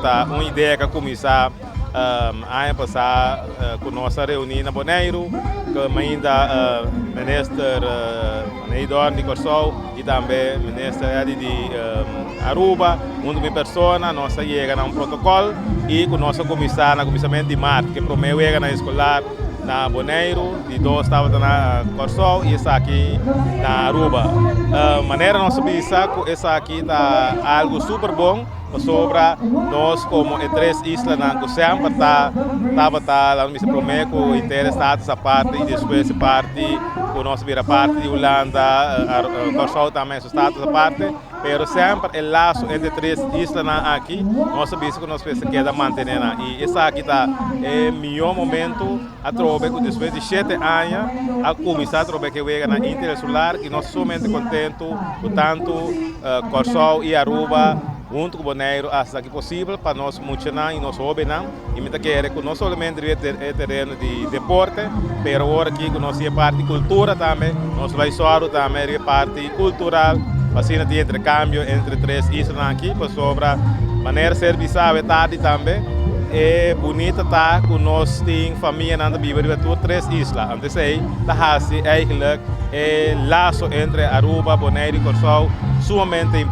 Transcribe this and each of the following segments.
Ta un idea ku a kuminsá aña pasá ku nos a reuní na Boneiru ku mainda Minister Heydoorn di Kòrsou i tambe Minister Eddy di Aruba huntu ku mi persona nos a yega na un protokòl i ku nos a kuminsá na kuminsamentu di mart ku e promé weganan eskolar na Boneiru, di dos tabata na Kòrsou i esaki na Aruba. Manera nos a bisa ku esaki ta algu super bon pasobra nos komo e tres islanan ku semper ta tabata laga nos bisa promé ku henter e status aparte i despues e parti ku nos a bira parti di Hulanda, Kòrsou tambe su status aparte. Pero semper e laso entre tres islanan aki nos a bisa ku nos mester keda mantené nan. I esaki ta e mihó momento atrobe ku despues di shete aña a kuminsá atrobe ku e weganan interinsular i nos sumamente kontentu ku tantu Kòrsou i Aruba huntu ku Boneiru a hasi esaki posibel pa nos muchanan i nos hóbennan. I mi ta kere ku no solamente riba e tereno di deporte, pero ora aki ku nos tin e parti kultura tambe, nos bai sòru tambe riba e parti kultural, pa asina tin interkambio entre tres islanan aki, pasobra manera ser bisa awe tardi tambe, e bunita ta ku nos tin famianan ta biba riba tur tres isla. Anto esei ta hasi eigentlik e laso entre Aruba, Boneiru i Kòrsou sumamente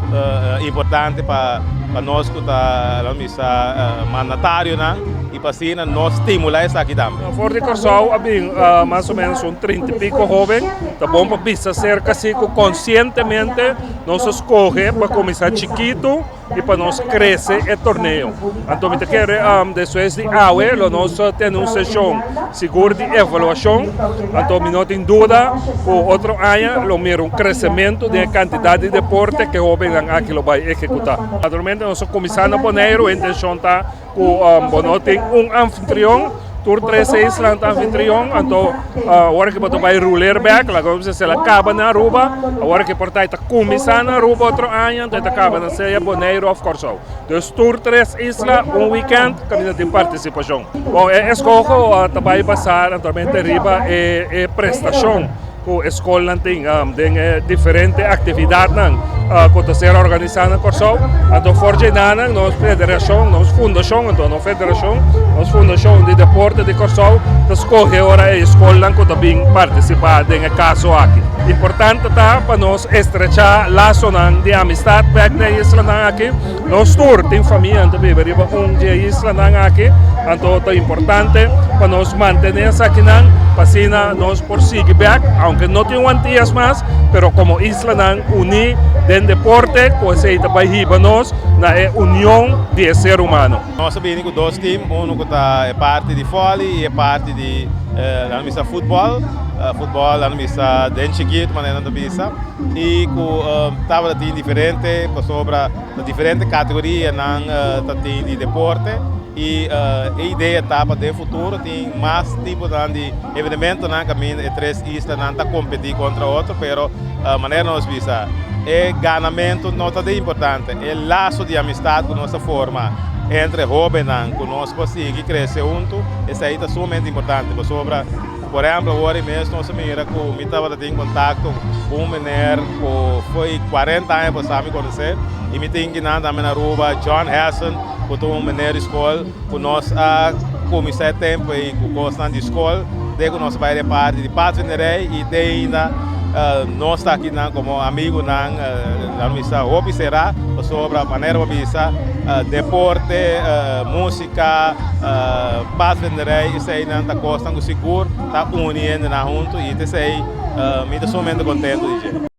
importante pa nos ku ta. Ta mandatarionan y pa asina no stimula esaki tambe. For di Kòrsou a bin mas o menos un trinta i piko hoben. Ta bon pa bisa serka si ku konsientemente nos a skohe pa kuminsá chikitu i pa nos krese e torneo. Anto mi ta kere despues di awe lo nos tene un seshon sigur di evaluashon. Anto mi no tin duda ku otro aña lo mira un kresementu den e kantidat di deporte ku e hobennan aki lo bai ehekutá. Naturalmente nos a kuminsá na Boneiru, e intenshon ta ku bo no tin un anfitrion, tur tres e islan ta anfitrion, anto ora ku bo ta bai ruler bèk, laga nos bisa si el a kaba na Aruba, awor ku por ta e ta kuminsá na Aruba otro aña, anto e ta kaba na sea Boneiru òf Kòrsou. Dus tur tres isla un wikènt kaminda tin partisipashon. Bon, e eskoho ta bai basá naturalmente riba e prestashon ku e skolnan tin den e diferente aktividatnan ku ta ser organisá na Kòrsou. Anto for dje nanan nos federashon, nos fundashon, anto no federashon, nos fundashon di deporte di Kòrsou ta skohe ora e skolnan ku ta bin partisipá den e kaso aki. Importante ta pa nos estrechá lasonan di amistat bèk na e islanan aki. Nos tur tin famia ta biba riba un di e islanan aki, anto ta importante pa nos mantené esakinan pa asina nos por sigui bèk, aunke no tin un Antias mas, pero komo islanan uní den deporte ku esei ta bai hiba nos na e union di e ser humano. Nos a bini ku dos tim, unu ku ta e parti di vòli i e parti di nan bisa futbòl, futbòl nan bisa den chikitu manera nan ta bisa. Y cu tabata tin diferente pasobra ta diferente categorianan ta tin di deporte y e idea ta pa den futuro tin mas tiponan di evenementonan caminda e tres islanan ta competi contra otro pero manera nos bisa e ganamento no ta de importante e lazo di amistad cu nos ta forma entre hobennan cu nos por sigui crece hunto esey ta sumamente importante pasobra. Por ehempel, awor mes nos a mira ku mi tabata tin kontakto ku un meneer ku foi 40 aña pasá mi konosé i mi tin kinan tambe na Aruba, John Hessen, ku ta un meneer di skol ku nos a kuminsá e tempu ei ku kosnan di skol te ku nos a bai den parti di padvinderij i te ainda nos ta akinan komo amigunan, nan bisa hopi será pasobra manera bo bisa deporte, músika. Padvinderij, eseinan ta kosnan ku sigur ta uni hendenan huntu i ta esei mi ta sumamente kontentu di dje.